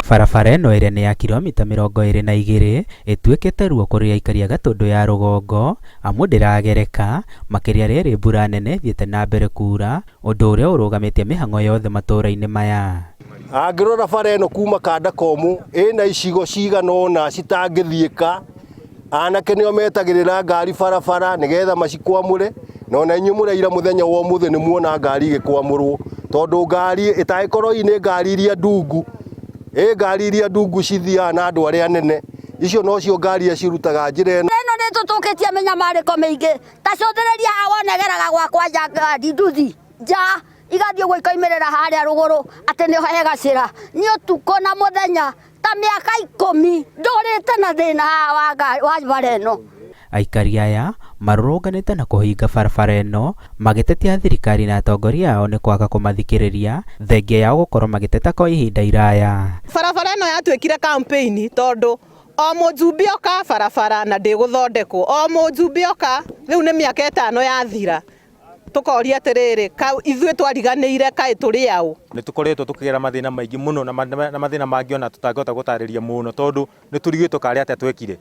Barabara ĩno ĩrĩa nĩ ya kiromita 22 ĩtuĩkĩte ruo kũrĩ aikari a Gatũndũ ya rũgongo amu ndĩragereka, makĩria rĩrĩ mbura nene ĩthiĩte na mbere kuura, ũndũ ũrĩa ũrũgamĩtie mĩhang'o yothe matũũra-inĩ maya. Angĩrora bara ĩno kuma kanda komũ ĩna icigo cigana ũna citangĩthiĩka, anake nĩo metagĩrĩra ngari barabara nĩgetha macikwamũre, na ona inyuĩ mũraira mũthenya wa ũmũthĩ nĩ muona ngari igĩkwamũrwo, tondũ ngari ĩtangĩkorwo hihi nĩ ngari iria ndungu, ĩ ngari iria ndungu cithiaga na andũ arĩa anene, icio nocio ngari iria cirutaga njĩra ĩno. Ĩno nĩ ĩtũtũkĩtie mĩnyamarĩko mĩingĩ, ta cũthĩrĩria haha wona ĩgeraga gwakwa nja ngari nduthi nja igathiĩ ũguo ikoimĩrĩra harĩa rũgũrũ atĩ nĩho he gacĩra, nĩ ũtukũ na mũthenya ta mĩaka ikũmi ndũrĩte na thĩna haha wa ngari wa bara ĩno. Aikari aya marũrũnganĩte na kũhinga barabara ĩno magĩtetia thirikari na atongoria ao nĩ kwaga kũmathikĩrĩria thengia yao gũkorwo magĩteta kwa ihinda iraya. Barabara ĩno yatuĩkire campaign tondũ o mũjumbe oka barabara na ndĩgũthondekwo, o mũjumbe oka, rĩu nĩ mĩaka ĩtano yathira, tũkoria atĩrĩrĩ, ithuĩ twariganĩire kaĩ tũrĩ aũ? Nĩ tũkoretwo tũkĩgera mathĩna maingĩ mũno na mathĩna mangĩ ona tũtangĩhota gũtarĩria mũno tondũ nĩ tũrigĩtwo karĩ atĩa twekire.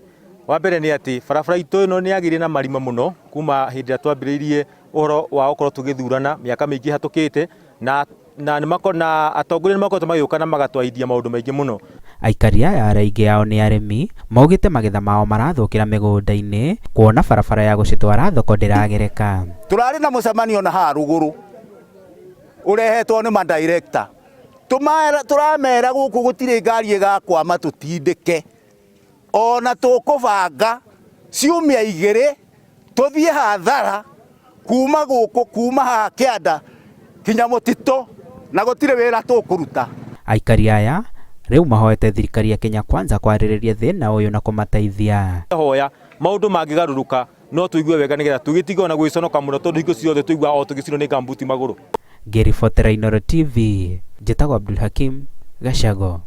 Wa mbere nĩ atĩ barabara itũ ĩno nĩ yagĩire na marima mũno kuma hĩndĩ ĩrĩa twambĩrĩirie ũhoro wa gũkorwo tũgĩthurana mĩaka mĩingĩ ĩhatũkĩte na na nĩ na atongoria nĩ makoretwo magĩũka na magatwaithia maũndũ maingĩ mũno. Aikari aya arĩa aingĩ ao nĩ arĩmi, maugĩte magetha mao marathũkĩra mĩgũnda-inĩ kuona barabara ya gũcitwara thoko ndĩragereka. Tũrarĩ na mũcemanio na haha rũgũrũ ũrehetwo nĩ ma director tũramera gũkũ gũtirĩ ngari ĩgakwama tũtindĩke ona tũkũbanga ciumia igĩrĩ tũthiĩ hathara kuma gũkũ kuma haha kĩanda kinya mũtitũ na gũtirĩ wĩra tũkũruta. Aikari aya rĩu mahoete thirikari ya Kenya Kwanza kwarĩrĩria thĩna ũyũ na kũmateithia. Hoya maũndũ mangĩgarũrũka no tũigue wega nĩgetha tũgĩtige ona gwĩconoka mũno tondũ hingo ciothe tũiguaga o tũgĩcinwo nĩ gambuti magũrũ. Ngĩribotera Inooro TV, njĩtagwo Abdul Hakim Gacago.